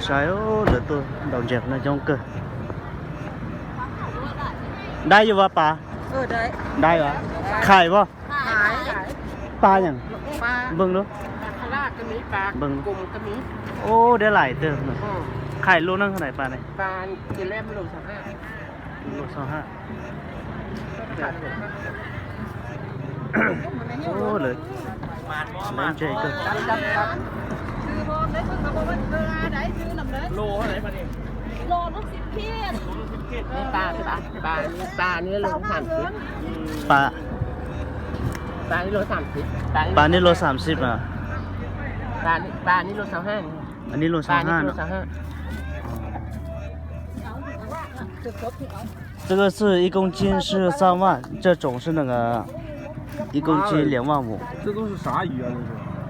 Saib lawv tuaj ntaus ntses no coob kawg. Dai yuav vas pas? Dai vas. Khais vas. Pas yam? Npee lub. Npee. Ub, deb lais twg. Khais lub neej hais pas ne? Lawv ntses kawg. Pas, pas, pas, pas, pas, pas nij lus xam xib a? Pas nij lus xam xib. Pas nij lus xam xib. 这个是一公斤是三万，这种是那个一公斤两万五。这都是啥鱼啊？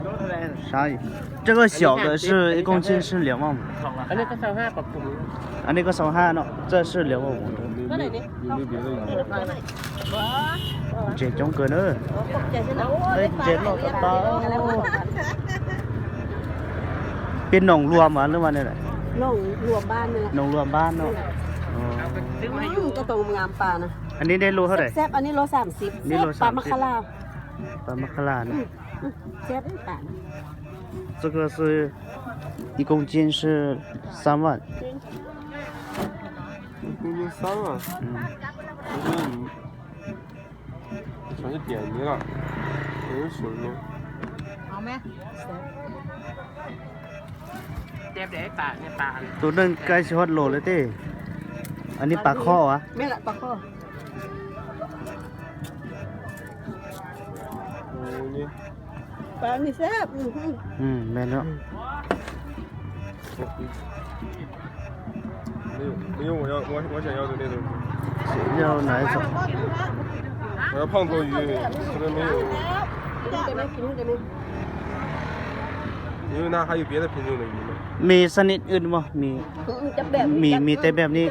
这是。啥鱼？这个小的是一公斤是两万五。Anij ko xaus hab no, 这是两万五。有没有别的鱼？Ntses coob kawg na. Ntses loj tas tas. Peb noog luam mas lub mas ne? Noog luam npab no. Anij dej lus hab dais? Pas mab kha laj. Pas mab kha laj na. 这个是一公斤是三万。一公斤三万？嗯。全是点泥了，全是水泥。 Tus neeg kab tsis huab los lawm tej. Anij pas khob as? Ntses. 没有，我要，我，我想要的那种。 我要胖头鱼，可能没有。你们那还有别的品种的鱼吗？ Mis xab nij wb mog, mis, mis tej npej ni.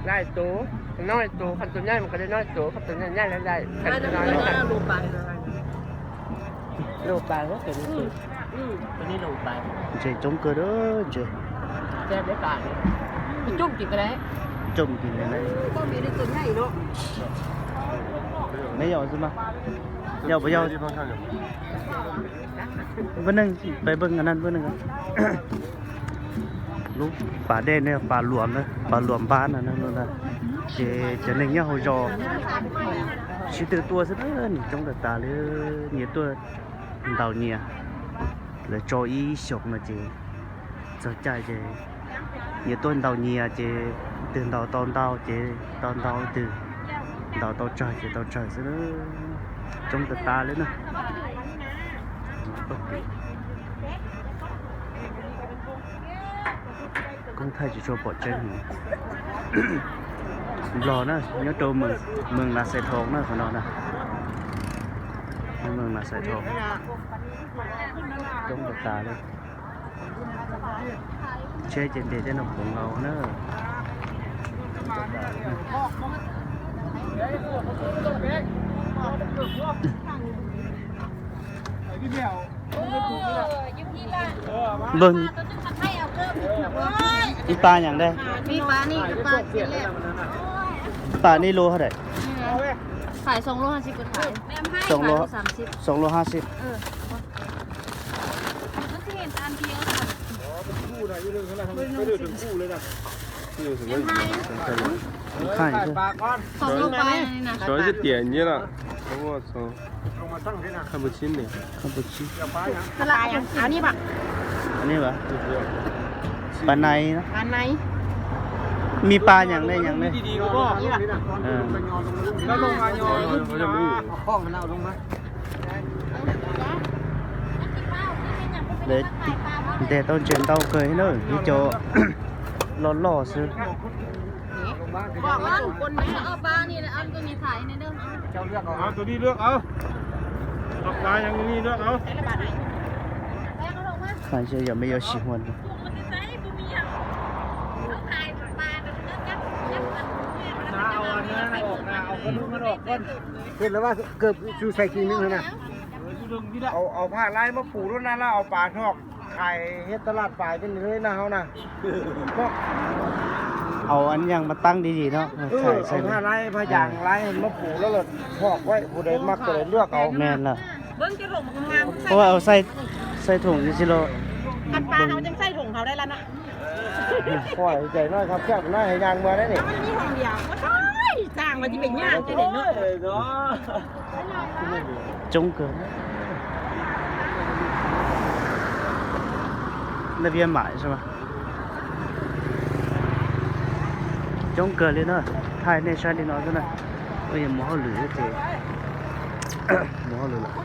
Lais tus, noj tus, qhov tus nyob mus ko noj tus, qhov tus nyob lawm lais. Ntses coob kawg ntses. Coob kawg. Neb yog xwb mas, yog puas yog? Npawg neeg, peb npawg neeg. Lub pas dej ne, pas luam na, pas luam npab no. Ces cov neeg nyob hauv zos sib tw tuaj xwb, nws coob tas tas li, nyias tuaj ntaus nyias. Lawv tso ib xyoos no ces txog caij ces nyias tuaj ntaus nyias ces twg ntaus tau ntau ces tau ntau, twg ntaus tau tsawg ces tau tsawg xwb. Coob tas tas li na. Koob thaij tsis tshua pom tseeb. Nplog na, nyob rau Mường La Sài Thôn na, qhov no na. Mường La Sài Thôn. Coob tas tas li. Tsheb ces nres tej no puv nkaus na. Npawg, ib pas nyaam dej? Ib pas nij lus hab dais? Xoom lus hab xib. Khav, xyov ib tug tiam nyiab lawm. Khav puas tsib ne, khav puas tsib. Pas nais, me pas nyaam dej, nyaam dej. Nteg tau ntses ntau kawg na, ib co loj loj xwb. Khav seb yog me yuav sim huam. Ces lawv vaj kawm tsu xais kis nws na. Au phaj laib muab pum lub na, laj au pas hnoj khais hiab tab laj pas coj nws na hauv na. Au, ăn nhang mas tăng đi gì đó. Au phaj laib, phaj yas laib muab pum lub lawm, phoj quaib hu dej maj kawg lwj kaus. Meej lawm. Ua au xais thủng li tsis los. Poj cais no khab khiam no hais yas muag dab ni. Coob kawg. Naj viab mam xwb mas. Coob kawg li na, thaij nej saib li no xwb na. Ua yog mus hauj lwm ces mus hauj lwm lawm.